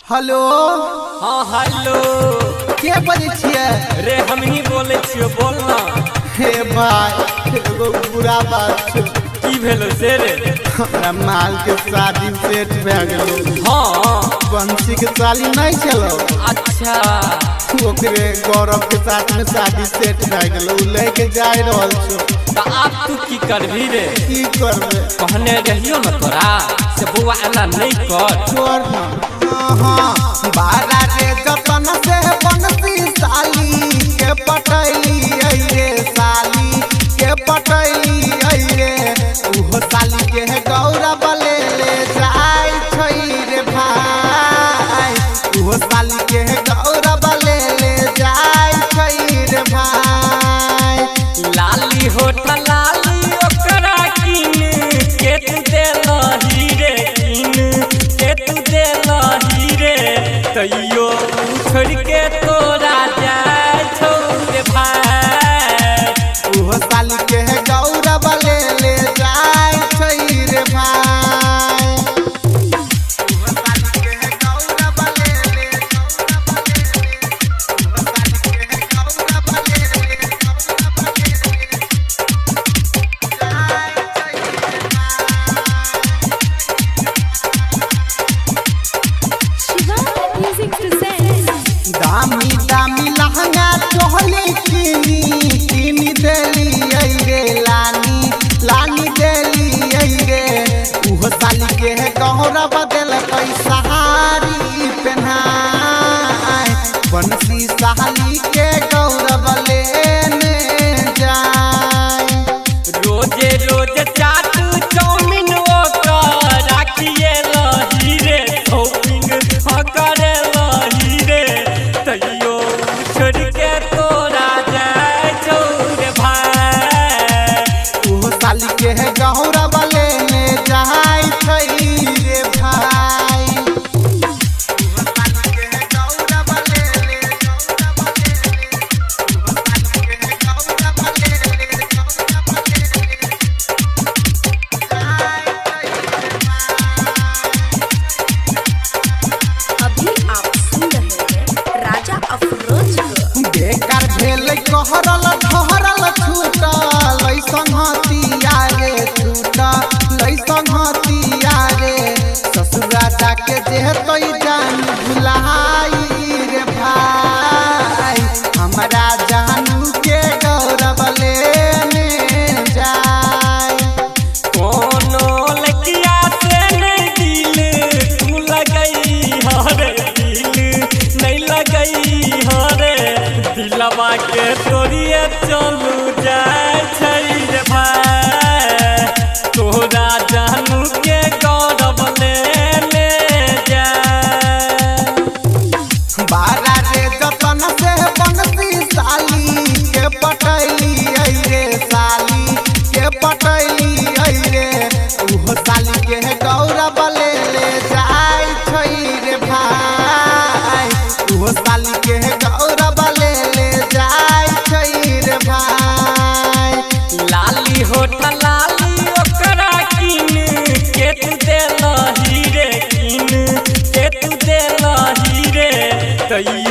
Hello. हाँ hello. के बजै छियै? रे हमही बोलै छियौ, बोल ना। हे भाई, एगो बुरा बात छौ। की भेलो से रे? हमरा माल के शादी सेट भए गेलो। हाँ। बंसी के साली नहीं छलो। अच्छा। ओकरे गौरव के साथ में शादी सेट भए गेलो, उ लेके जाय रहल छौ। त आब तू की करबही रे? की करबे? कहने रहियो न तोरा से बौआ एना नहीं कर। छोड़ ना। हाँ बारा रे जतन से बंसी साली के पटैली रे साली के पटैली रे, उहो साली के गौरव ले ले जाय छै रे भाई, उहो साली के गौरव ले ले जाय छै रे भाई। लाली होठ लाली ओकरा कीन के तू देलही रे, कीन के तू देलही रे, तैयो छोड़ के तोरा जाय छौ रे भाई, उहो साली के गौरव ले ले जाय छै रे भाई। उहो साली के गौरव ले ले, उहो साली के गौरव ले ले जाय छै रे भाई। Shivani Music presents दामी दामी लहंगा चोली किनी किनी देली रे लानी लानी देली रे, उहो साली के गौरव देलकै सहारी पेन्हाय, बंसी साली के गौरव लेने जाय। रोजे रोज चाट चाउमिन ओकर राखिए लही रे, शॉपिंग हाँ करे लही रे, तैयो छोड़ के तोरा जाय छौ रे भाई, उहो साली के गौरव लेने जाय छै रे भाई। उहो साली के गौरव लेने, उहो साली के गौरव लेने जाय छै रे भाई। अभी आप सुन रहे हैं राजा अफरोज को। बेकार भेल कहरल ठहरल छूटल संगतिया रे, छूटल संगतिया रे, ससुरा जाके जेतै जान भुलाई रे भाई, हमरा जानू के गौरव लेने जाय। कोनो लकिया से नहीं दिल तू लगई हरे, दिल नहीं लगई हरे, दिलवा के तोड़िए चलू जाय छै रे भाई, तोरा जानू के गौरव लेने जाय। बारा रे जतन से बंसी साली के पटैली रे साली के पटैली रे, उहो साली के गौरव ले ले जाय छै रे भाई, उहो साली के गौरव ले ले जाय छै रे भाई। लाली होठ लाली ओकरा कीन के तू देलही रे, कीन के तू देलही रे, तैयो